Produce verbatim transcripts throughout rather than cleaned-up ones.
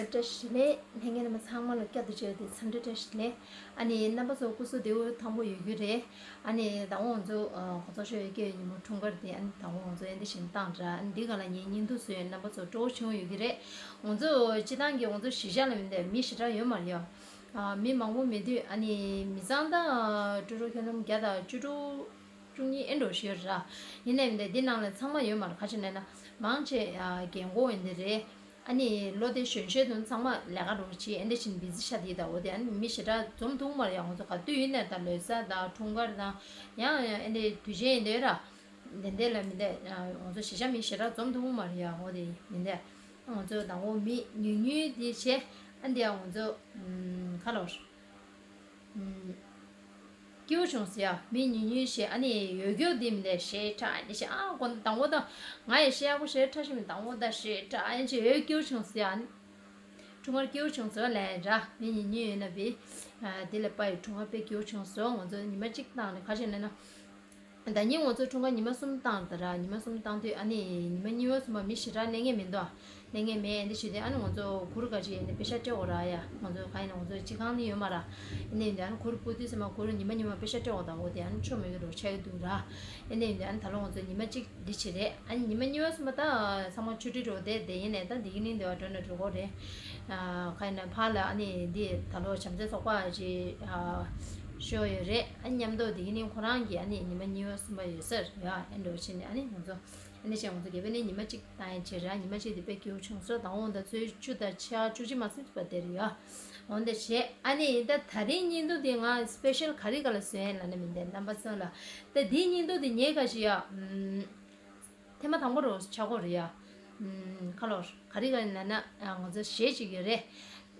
བཀྲ་ཤིས་བདེ་ལེགས། ལྷན་རྒྱས་རྣམ་པ་ཚང་མ་ལ་བསྐྱར་དུ་མཇལ་བ་དེ་འཚམས་འདྲི་བཀྲ་ཤིས་བདེ་ལེགས། ཨ་ནི་རྣམ་པ་ཚོ་སྐུ་གཟུགས་བདེ་པོ་ཐང་པོ་ཡོད་ཀྱི་རེད། ཨ་ནི་དང་པོ་ང་ཚོ་ཨ་གོ་ཚོགས་ཤོག་ཡོད་ཀྱི་ཉིན་མོ་འཁྲུངས་སྐར་དེ། ཨ་ནི་དང་པོ་ང་ཚོ་ཨེ་འདི་བཞིན་བཏང་འདྲ། ཨ་ནི་འདི་ག་ལ་ངས་བརྙན་ཐུང་བཟོས་ཡོད། རྣམ་པ་ཚོ་སྤྲོ་པོ་བྱུང་ཡོད་ཀྱི་རེད། ང་ཚོ་སྤྱི་བཏང་གི་ང་ཚོ་གཞིས་ཆགས་ལ་མི་འདུག་མི་ཞེ་དྲག་ཡོད་མ་རེད་ཡ། ཨ་མི་མང་པོ་མེད་དུས། ཨ་ནི་མི་ཚང་ད་ཨ་སྤྲོ་སྤྲོ་ཁྱོན་བསྡོམས་བརྒྱ་དང་བཅུ་དྲུག་བཅུ་གཉིས་ཨེ་འགྲོ་ཞིག་ཡོད་ར། ཡིན་ནའི་མི་འདུག་འདི་ནང་ལ་ཚང་མ་ཡོད་མ་རེད། ག་ཅི་ལབ་ན་མང་ཆེ་ཨ་རྒན་གོག་ཡིན་འདི་རེད། ཨ་ནི་ལོ་དེ་གཞོན་གཞོན་དུ་ཚང་མ་ལས་ཀ་རོགས་བྱེད་ཨེ་འདི་བཞིན་བི་ཟི་ཆགས་དེ། ད་འོ་དེ་ཨ་ནི་མི་ཞེ་དྲག་འཛོམས་ཐུབ་མ་རེད་ཡ། ང་ཚོ་ག་དུས་ཡིན་ནའི་ད་ལོ་གསར་དང་འཁྲུངས་སྐར་དང་ཡང་ཡང་ཨེ་འདི་དུས་ཆེན་ཡིན་འདི་ར། དེ་འདྲ་ལ་མི་འདུག་ང་ཚོ་གཞིས་ཆགས་མི་ཞེ་དྲག་འཛོམས་ཐུབ་མ་རེད་ཡ། འོ་དེ་མི་འདུག་ང་ཚོ་དང་པོ་མི་ཉུང་ཉུང་དེ་བྱས། ཨ་འདི་ཡང་ང་ཚོ་ཨམ་ཁ་ལོར་ཨམ་སྐྱིད་པོ་བྱུང་ཟེར་ཡ། མི་ཉུང་ཉུང་བྱས། ཨ་ནི་ཡོད་རྒྱུ་དེ་མི་འདུག་ཞེ་དྲག་ཨ་འདི་བྱས། ཨ་ཁོ་དང་པོ་དང་ང་ཡི་ཤེས་ཡག་པོ་ཞེ་དྲག་ཤེས་མི་དང་པོ་ད་ཞེ་དྲག་ཨ་ཅེ་ཡོད་སྐྱིད་པོ་བྱུང་ཟེར་ཡ། ཨ་ནི། འཁྲུངས་སྐར་སྐྱིད་པོ་བྱུང་ཟེར་ལབ་ར། མི་ཉུང་ཉུང་ཡོད་ན་བི། ཨ་དེ་ལས་པ་ཡི་འཁྲུངས་སྐར་དཔེ་སྐྱིད་པོ་བྱུང་ཟེར། ང་ཚོ་ཉི་མ་གཅིག་བཏང་ནས་ག་ཅི་ལབ་ན། ཟླ་ཉིན་ང་ཚོ་འཁྲུངས་སྐར་ཉི་མ་གསུམ་བཏང་ད་ར། ཉི་མ་གསུམ་བཏང་དུས་ཨ་ནི་ཉི་མ་གཉིས་པ་གསུམ་པ་མི་ཞེ་དྲག་གནས་ངེས་མི་འདུག་གནས་ངེས་མེད་ཨེ་འདི་བྱེད་དུས་ཨ་ནི་ང་ཚོ་གུར་ག་ཅི་ཨེ་འདི་པེ་ཤ་སྤྲད་དགོས་ར་ཡ། ང་ཚོ་ག་ཡིན་ན་ང་ཚོ་སྤྱི་ཁང་ནི་ཡོད་མ་ར། ཨེ་འདི་ཡིན་དུས་ཨ་ནི་གུར་སྤོ་དུས་ཙམ་པ་གུར་ཉི་མ་ཉི་མ་པེ་ཤ་སྤྲད་དགོས་དང་འོ་དེ་ཨ་ནི་ཆོ་མེད་གི་རོ་ཆགས་ཀྱི་འདུག་ར། ཨེ་འདི་ཡིན་དུས་ཨ་ནི་ད་ལོ་ང་ཚོ་ཉི་མ་གཅིག་འདི་བྱེད་རེད། ཨ་ནི་ཉི་མ་གཉིས་པ་གསུམ་པ་ད་ཚང་མ་ཆུ་ཊི་འགྲོ་དེ་དེ་ཡིན་ནས་ད་འདི་གི་ནི་འདི་བ་འགྲོ་ན་འགྲོ་གོ་རེད། ཨ་ག་ཡིན་ན་ཕར་ལ་ཨ་ནི་འདི་ད་ལོ་བྱམས་བརྩེ་ཚོགས་པ་ཅིག་ཨ་ཤོག་ཡོད་རེད། ཨ་མཉམ་དུ་འདི་གི་ནི་ཁོ་རང་གི་ཨ་ནི་ཉི་མ་གཉིས་པ་གསུམ་པ་ཡོད་ས་རེད་ཡ། ཨེ་འགྲོ་ཕྱིན་ནས་ཨ་ནི་ང་ཚོ་ཨ་ནི་བྱས་ང་ཚོ་རྒྱལ་པོ་ནི་ཉི་མ་གཅིག་བཏང་ཡ་བྱེད་ར། ཉི་མ་གཅིག་དེ་དཔེ་སྐྱིད་པོ་བྱུང་སོང་། དང་པོ་ད་ཚོས་བཅུ་དང་ཕྱེད་ཀ་བཅུ་གཅིག་མ་ཟིན་པ་དེ་རེད་ཡ། འོན་ཏེ་བྱས་ཨ་ནི་ད་ད་རིང་བརྙན་ཐུང་དེ་ང་སི་པེ་ཤལ་ག་རེ་ག་ལ་བཟོས་ཡིན་ལབ་ན་མི་འདུག་རྣམ་པ་ཚོ་ལ་ད་འདིའི་བརྙན་ཐུང་དེ་ཉེ་ག་ཞིག་ཡ། ཨམ། ཐེངས་མ་དང་པོ་རུ་ཆགས་ཀྱི་རེད་ཡ། ཨམ། ཁ་ལོར་ག་རེ་ག་རེ་ལབ་ན་ཨ་ང་ཚོ་གཞས་ཅིག་ཡོད་རེད།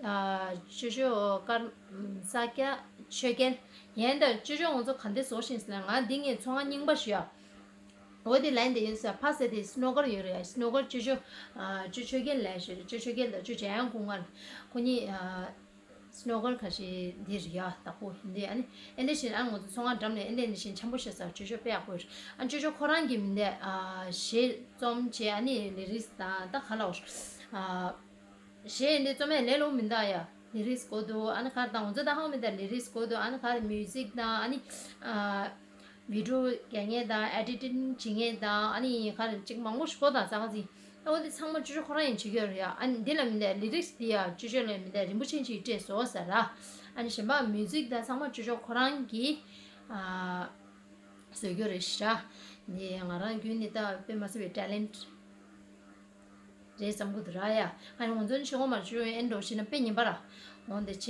ཨ་ཅོ་ཅོ་ཀར་ཨམ་ས་སྐྱ་ཆོས་རྒྱལ། ཡིན་ད་ཅོ་ཅོ་ང་ཚོ་ག་འདྲ་བཟོ་བཞིན་ཟེར་ན་ང་འདི་ངའི་ཚོང་ཁང་རྙིང་པ་ཞིག་ཡ། འོ་དེ་ལན་དེ་ཡིན་ས་ཕ་ཟེར་དེ་སྣོ་ཀར་ཡོད་རེད་ཡ། སྣོ་ཀར་ཅོ་ཅོ་ཨ་ཅོ་ཆོས་རྒྱལ་ལབ་ཞིག་རེད། ཅོ་ཆོས་རྒྱལ་དང་ཅོ་འཇམ་དབྱངས་སྐུ་ངལ་ཁོ་གཉིས་ཨ། སྣོ་ཀར་ཁ་ཤས་འདི་རེད་ཡ། བདག་པོ་འདི་ཨ་ནི་ཨེ་འདི་བཞིན་ཨ་ང་ཚོ་ཚོང་ཁང་འགྲམ་ནས་ཨེ་འདི་འདི་བཞིན་འཆམ་པོ་བྱེད་ས་ཅོ་ཅོ་དཔེ་ཡག་པོ་རེད། ཨ་ཅོ་ཅོ་ཁོ་རང་གི་མི་འདི་ཨ་གཞས་རྩོམ་བྱས་ཨ་ནི་ལི་རིགས་དང་ད་ག་ལ་འོ་ཨ་གཞས་འདི་རྩོམ་ཡ་ལས་སླ་པོ་མི་འདུག་ཡ། ལི་རིགས་དགོས་འདུག་ཨ་ནི་ག་རེ་དང་ང་ཚོ་ད་ཧང་མི་འདི་ལི་རིགས་དགོས་འདུག་ཨ་ནི་ག་རེ་མིའུ་ཟིག་དང་ཨ་ནི་ཨ་བི་ཌི་ཡོ་རྒྱག་མཁན་དང་ཨེ་ཌི་ཊིང་བྱེད་མཁན་དང་ཨ་ནི་ག་རེ་གཅིག་མང་པོ་ཞིག་གོ་དང་ས་ག་ཟིག་ཨོ་འདི་ཚང་མ་ཅོ་ཅོ་ཁོ་རང་ཡིན་བྱེད་ཀྱི་ཡོད་རེད་ཡ། ཨ་ནི་འདི་ལ་མི་འདྲ་ལི་རིགས་འདི་ཡ་ཅོ་ཅོ་ལ་མི་འདྲ་རིན་པོ་ཆེ་ཅིག་སྤྲད་བཟོ་ས་ར། ཨ་ནི་གཞན་པ་མིའུ་ཟིག་དང་ཚང་མ་ཅོ་ཅོ་ཁོ་རང་གིས་ཨ་བཟོ་རྒྱུ་རེད་ཤག་འདི་ང་རང་རྒྱུན་ནས་ད་དཔེ་མ་སྲིད་པའི་ཊེ་ལེན་ཊི་རེད་བསམ་གྱི་འདུག་ར་ཡ། ཨ་ནི་ང་ཚོ་ནི་ཆོས་གོང་མར་ཅོ་ཅོ་ཨེ་འགྲོ་ཤེས་ན་དཔེ་ཉན་པ་ར། འོ་འདི་བྱས་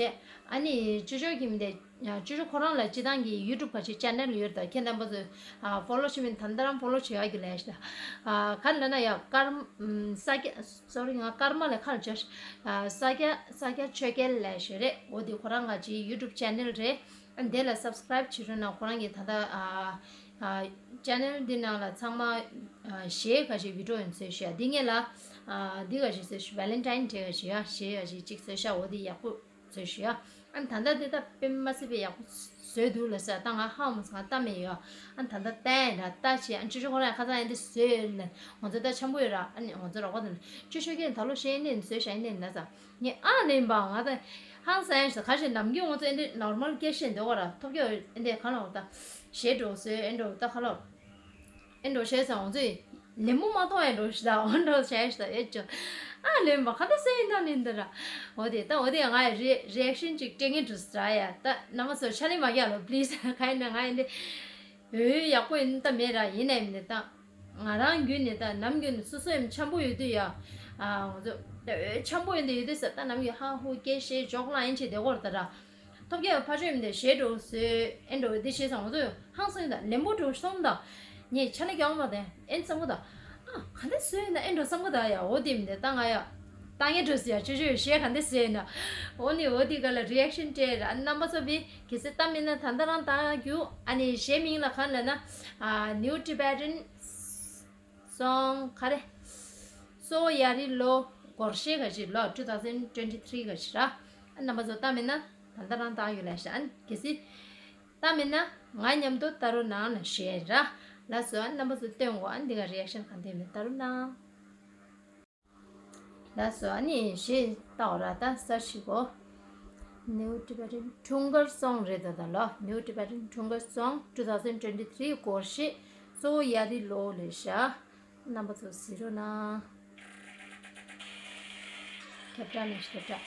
ཨ་ནི་ཅོ་ཅོ་གི་མི་འདྲ། ཡང་ཅོ་ཅོ་ཁོ་རང་ལ་སྤྱི་བཏང་གི་ཡུ་ཊུབ་ག་ཅིག་ཅེ་ནལ་ཡོད་རེད། ད་ཁྱེད་རྣམ་པ་ཚོས་ཨ་ཕོ་ལོ་བྱེད་མིན་ད་ལྟ་རང་ཕོ་ལོ་བྱེད་ཡག་གི་ལས་ཤིག་ད། ཨ་ག་རེ་ལབ་ན་ཡ་ཀར་ཨམ་ས་སྐྱ་སོ་རི་ང་ཀར་མ་ལ་ཁ་ལ་ཅོ་ཨ་ས་སྐྱ་ས་སྐྱ་ཆོས་རྒྱལ་ལས་ཤིག་རེད། འོ་དེ་ཁོ་རང་ག་ཅིག་ཡུ་ཊུབ་ཅེ་ནལ་རེད། ཨ་དེ་ལ་སབ་སི་ཀ་རེབ་བྱེད་རོགས་གནང་། ཁོ་རང་གི་ད་ལྟ་ཨ་ཨ་ཅེ་ནལ་འདི་ནང་ལ་ཚང་མ་ཨ་གཞས་ག་ཅིག་བི་ཌི་ཡོ་ཡིན་བཟོས་ཤག་འདི་ངེད་ལ་ཨ་འདི་ག་ཅིག་བཟོས་ཤག་ཝེ་ལེན་ཊའིན་ཌེ་ག་ཅིག་ཡ་གཞས་ག་ཅིག་ཅིག་བཟོས་ཤག་འོ་དེ་ཡག་པོ། བཟོས་ཤག་ཡ། ཨ་ནི་ད་ལྟ་དེ་ད་དཔེ་མ་སྲིད་པའི་ཡག་པོ་བཟོས་འདུག་ལ་ཟེར། ད་ང་ཧ་མ་སོང་། ང་ལྟ་མེད་ཡོད། ཨ་ནི་ད་ལྟ་ལྟ་ཡིན་ར་ལྟ་བྱས། ཨ་ནི་ཅོ་ཅོ་ཁོ་རང་ཁ་སང་ཡིན་དེ་བཟོས་ཡོད་ལ་ང་ཚོ་ད་འཆམ་པོ་ཡོད་ར། ཨ་ནི་ང་ཚོ་རོགས་པ་དང་ཅོ་ཅོ་ཁྱེད་ད་ལོ་ཤེས་ནས་བཟོས་བྱས་ནས་ན་ཟ། ངས་ཨ་ལེན་པ་ང་ད་ཧང་སང་ཡ་ཞིག་ག་ཞིག་ནམ་རྒྱུན་ང་ཚོ་ཨེ་འདྲ་ནོར་མལ་སྐད་བཤད་འདོད་གོ་ར། ཐོབ་རྒྱག་ཨེ་འདྲ་ག་ལ་འོ་ད་ཞེ་འགྲོ་བཟོས་ཨེ་འགྲོ་ད་ག་ལ་འོ། ཨེ་འགྲོ་བྱས་ཙང་ང་ཚོས་ལན་པོ་མ་གཏོང་ཨེ་འགྲོ་ཞིག་དང་ཨོ་འགྲོ་བྱས་ཞིག་དང་ཨེ་ཅོ། ཨ་ལན་པ་ག་འདྲ་སེ་ཡིན་ད་ནི་འདི་ར། འོ་དེ་ད་འོ་དེ་ང་རི་རི་ཨེག་ཤན་ཅིག་སྤྲད་ངེས་འགྲོ་ས་ར་ཡ། ད་རྣམ་པ་ཚོ་ཆ་ལེ་མ་རྒྱག་ལོ་པི་ལི་སི། ག་ཡིན་ན་ང་ཡིན་དེ་འོ་ཡག་པོ་ཡིན་ད་མེད་ར། ཡིན་ནའི་མིན་ད་ང་རང་རྒྱུན་ནས་ད་ནམ་རྒྱུན་ནས་སོ་སོ་ཡང་འཆམ་པོ་ཡོད་དུས་ཡ། ཨ་ང་ཚོ་ད་འོ་འཆམ་པོ་ཡིན་དུས་ཡོད་དུས་ས་ད་ནམ་རྒྱུན་ཧ་ཧུ་སྐད་བཤད་འཇོག་ལང་ཡིན་ཆེ་དེ་གོ་ར་ད་ར། ཐོབ་རྒྱལ་བ་ཕ་ཆོས་མི་འདི་ཞེ་དྲག་བཟོས་ཨེ་འགྲོ་འདི་བྱས་ཙང་ང་ཚོ་ཧང་སང་ཡོད་ད། ལན་པོ་འགྲོ་སོང་ད། ངས་ཆ་ནས་ཀྱང་མ་དེ་ཨེ་བསམ་གི་ད། ཨ་ག་འདྲ་བཟོས་ཡིན་ན་ཨེ་འགྲོ་བསམ་གི་ད་ཡ། འོ་དེ་མི་འདི་ད་ང་ཡ་ལྟ་ངེས་འགྲོ་སི་ཡ། ཅོ་ཅོ་ཞེས་ག་འདྲ་བཟོས་ཡིན་ན། འོ་ནི་འོ་དེ་ག་ལ་རི་ཨེག་ཤན་སྤྲད་ར། རྣམ་པ་ཚོ་བི་གལ་སྲིད་ལྟ་མེད་ན་ད་ལྟ་རང་ལྟ་རྒྱུ། ཨ་ནི་གཞས་མིང་ལ་ག་ལ་ན་ཨ་New Tibetan སོང་ག་རེ། སོ་ཡ་རི་ལོ་སྒོར་གཞས་ག་ཅིག་ལོ་two thousand twenty three ག་ཅིག་ར། ཨ་རྣམ་པ་ཚོ་ལྟ་མེད་ན་ད་ལྟ་རང་ལྟ་ཡོད་ལ་ཤ། ཨ་ནི་གལ་སྲིད་ལྟ་མེད་ན་ང་མཉམ་དུ་ལྟ་རོགས་གནང་ལ་ཞེས་ར། ལགས་སོ། ཨ་རྣམ་པ་ཚོ་སྟོན་གོ། ཨ་འདི་ག་རི་ཨེག་ཤན་ག་འདྲ་མེད་ལྟ་རོགས་གནང་། ད་སོ་ཨ་ནི་ཞེས་བཏགས་ར་ད་ས་ཞིག་གོ། New Tibetan Thungkar Song རེད་ད་ད་ལོ། New Tibetan Thungkar Song two thousand twenty three སྐོར་ཞེས་གཙོ་བོ་ཡ་རི་ལོ་ལས་བྱ། རྣམ་པ་ཚོ་གཟིགས་རོགས་གནང་། ཁྱབ་བསྒྲགས་ནས་ཁྱབ་བསྒྲགས།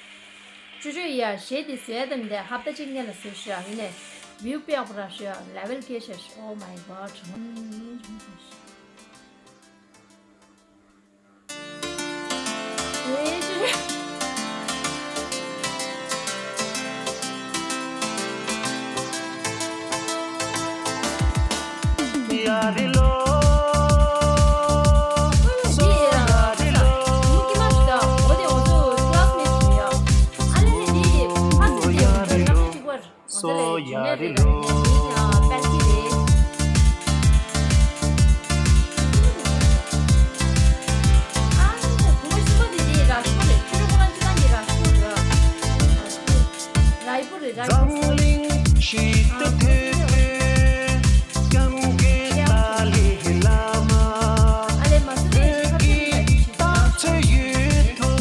ཅོ་ཅོ་ཡ་གཞས་འདི་བཟོས་དམ་དེ་ཧབ་ཏ་གཅིག་སྔོན་ལ་བཟོས་ཤག་ཡིན་ནས་view དཔེ་ཡག་པོ་རག་ཤག level སྐྱེས་ཤག Oh my god. སོ་ཡ་རི་ལོ། འཛམ་གླིང་ཞི་བདེ་ཐོབ་པའི་སྐྱབས་མགོན་ཏཱ་ལའི་བླ་མ། བོད་ཀྱི་རྟགས་མཚན་ཡོད་དོ།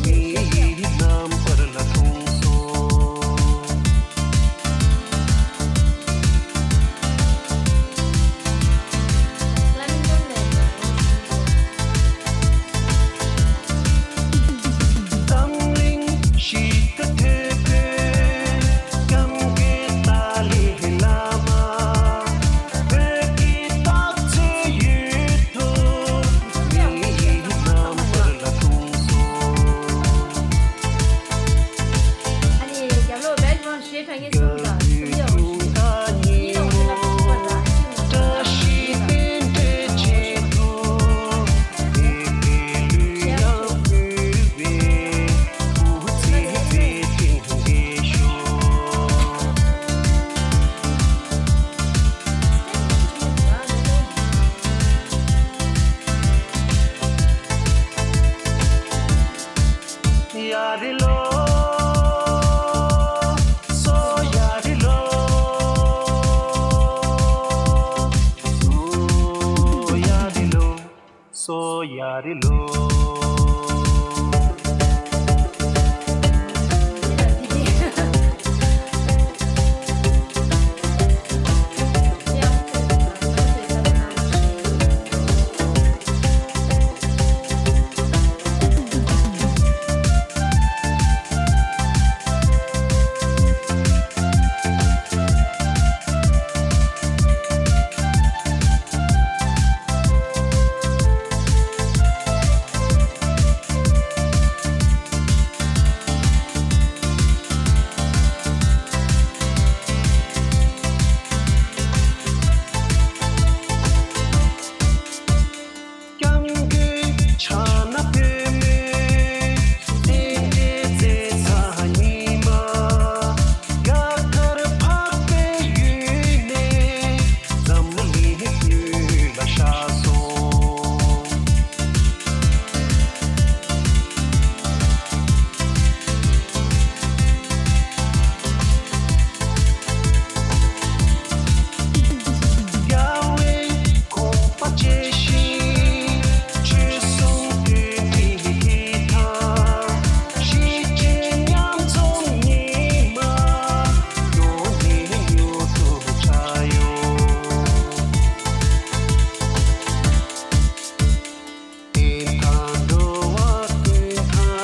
མི་ཡི་རྣམ་པར་ལ་འཁྲུངས་སོ། འཛམ་གླིང་ཞི་བདེ་ཐོབ་པའི་སྐྱབས་མགོན་ཏཱ་ལའི་བླ་མ། བོད་ཀྱི་རྟགས་མཚན་ཡོད་དོ། མི་ཡི་རྣམ་པར་ལ་འཁྲུངས་སོ། ཨ་ནི་རྒྱབ་ལོགས་background གཞས་གྲགས་ངན་གསུམ་དང་གསུམ་ཡག་འོ་ཞིག་གཉིས་ལ་འོ་ལ་འཁྲུངས་པ་ར་ཨ་ཅེ་ང་ཚོ་ལ་འཁྲུངས་པ་ར། ཡ་རི་ལོ། སོ་ཡ་རི་ལོ། སོ་ཡ་རི་ལོ། སོ་ཡ་རི་ལོ། སྐྱབས་མགོན་ཕྱག་ན་པདྨོ། རྟེན་འབྲེལ་མཛད་ས་ཉི་མ། རྒྱ་གར་འཕགས་པའི་ཡུལ་ནས། འཛམ་གླིང་སྣོད་ལ་ཤར་སོང་། རྒྱལ་བའི་དགོངས་པ་བཅས་ཤིང་། ཆོས་གསུམ་དོན་ཁྲིད་ཀྱི་ཐང་། གཞིས་བྱེས་མཉམ་འཛོམས་ཉི་མ། མགྱོགས་ནས་མྱུར་དུ་འཆར་ཡོང་། བསྟན་དང་འགྲོ་བ་ཀུན་དང་།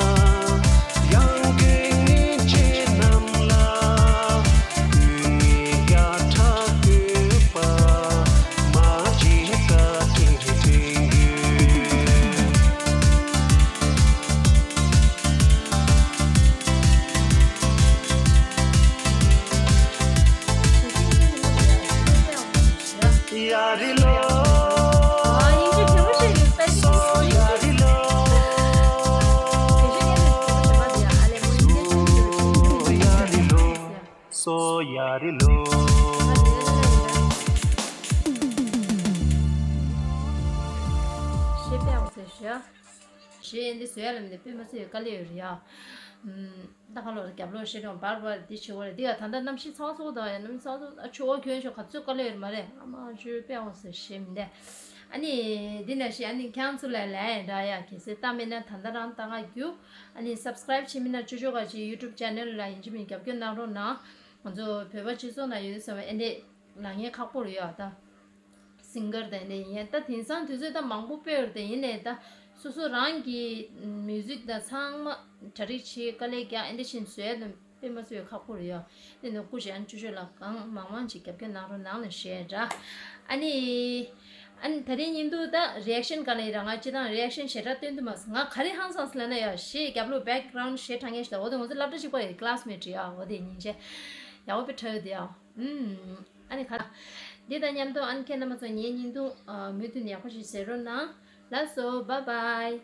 ཡང་དགེ་བསྙེན་བཅས་རྣམས་ལ། སྐུ་ནི་བརྒྱ་ཕྲག་བཀོད་པ། མ་སྐྱེས་བཀའ་དྲིན་དྲན་དགོས། ཡ་རི་ལོ། ཨ། ཡིན་གཅིག་བྱས་པོ་ཞིག་རེད། སོ་ཡ་རི་ལོ། སོ་ཡ་རི་ལོ། སོ་ཡ་རི་ལོ། གཞས་དཔེ་ཡག་པོ་བཟོས་ཤག་གཞས་འདི་བཟོ་ཡ་ལ་མི་འདི་དཔེ་མ་སྲིད་དཀའ་ལས་ཡོད་རེད་ཡ། ཨམ། ད་ཁ་ལོ་རྒྱབ་ལོགས་ཤེས་རོང་བར་བར་འདི་བྱེད་དགོས་རེད། འདི་ཡ་ད་ལྟ་གནམ་གཤིས་ཚ་བ་ཚ་བོ་དང་ཡ་གནམ་གཤིས་ཚ་བ་ཚ་བོ། ཨ། ཆུ་བོ་ཁྱོན་ཤོག་ག་ཚོད་དཀའ་ལས་ཡོད་མ་རེད། ཨ་མ་ཆུ་དཔེ་འོང་ཟེར་ཤེས་མི་འདས། ཨ་ནི་འདི་ནང་བཞིན་ཨ་ནི་ཁྱེད་རང་ཚོ་ལ་ལན་འདྲ་ཡ་གལ་སྲིད་ལྟ་མེད་ན་ད་ལྟ་རང་ལྟ་ག་རྒྱུ། ཨ་ནི་སབ་སི་ཀ་རའིབ་བྱེད་མེད་ན་ཅོ་ཅོ་ག་ཅིག་ཡུ་ཊུབ་ཅེ་ནལ་ལ་ཡིན་གཅིག་མིན་རྒྱབ་སྐྱོར་གནང་རོགས་གནང་། ང་ཚོ་བོད་པ་སྤྱི་ཚོགས་ནང་ཡོད་ཟེར་བ་ཨེ་འདྲས་ལབ་མཁན་ཁག་པོ་རེད་ཡ། ད་སིང་གར་དང་ཨེ་འདྲས་ཡིན་ཡ། ད་དེང་སང་དུས་ཚོད་ད་མང་པོ་སྤེལ་བ་དེ་ཡིན་ནའི་ད་སོ་སོ་རང་གི་མིའུ་ཟིག་ད་ཚང་མ་གྲ་སྒྲིག་བྱེད་དཀའ་ལས་རྒྱག་ཨེ་འདྲས་བྱས་བཟོ་ཡ་དང་། དཔེ་མ་སྲིད་ཁག་པོ་རེད་ཡ། དེ་ནས་སྐུ་མཁྱེན་ཅོ་ཅོ་ལགས་གང་མང་མང་ཅིག་རྒྱབ་སྐྱོར་གནང་རོགས་གནང་ལ་ཞེས་འདྲ། ཨ་ནི། ཨ་ནི་ད་རེས་ཉིན་དུ་ད་རི་ཨེག་ཤན་ག་ལ་ཡིན་ར། ང་སྤྱི་བཏང་རི་ཨེག་ཤན་ཞེ་དྲག་སྟོན་དུ་མ་སོང་། ང་ག་རེ་ཧང་སངས་ལབ་ན་ཡ་ཞེས་རྒྱབ་ལོགས་བེག་གྷ་རའུན་ཌི་ཞེ་དྲག་ངེས་ཤིག་ད། འོ་དེ་ང་ཚོ་སློབ་གྲྭ་གཅིག་པ་ཡི་ཀླ་སི་མེ་ཊི་ཡ། འོ་དེ་ཉིན་བྱས་ཡག་པོ་དཔེ་དྲག་ཡོད་དེ་ཡ། ཨུམ། ཨ་ནི་ག་འདི་དང་མཉམ་དུ་ཨ་ནི་ཁྱེད་རྣམ་པ་ཚོ་ངའི་བརྙན་ཐུང་མུ་མཐུད་ནས་ཡག་པོ་ཞིག་གཟིགས་རོགས་གནང་། ལགས་སོ། བྷའི་བྷའི།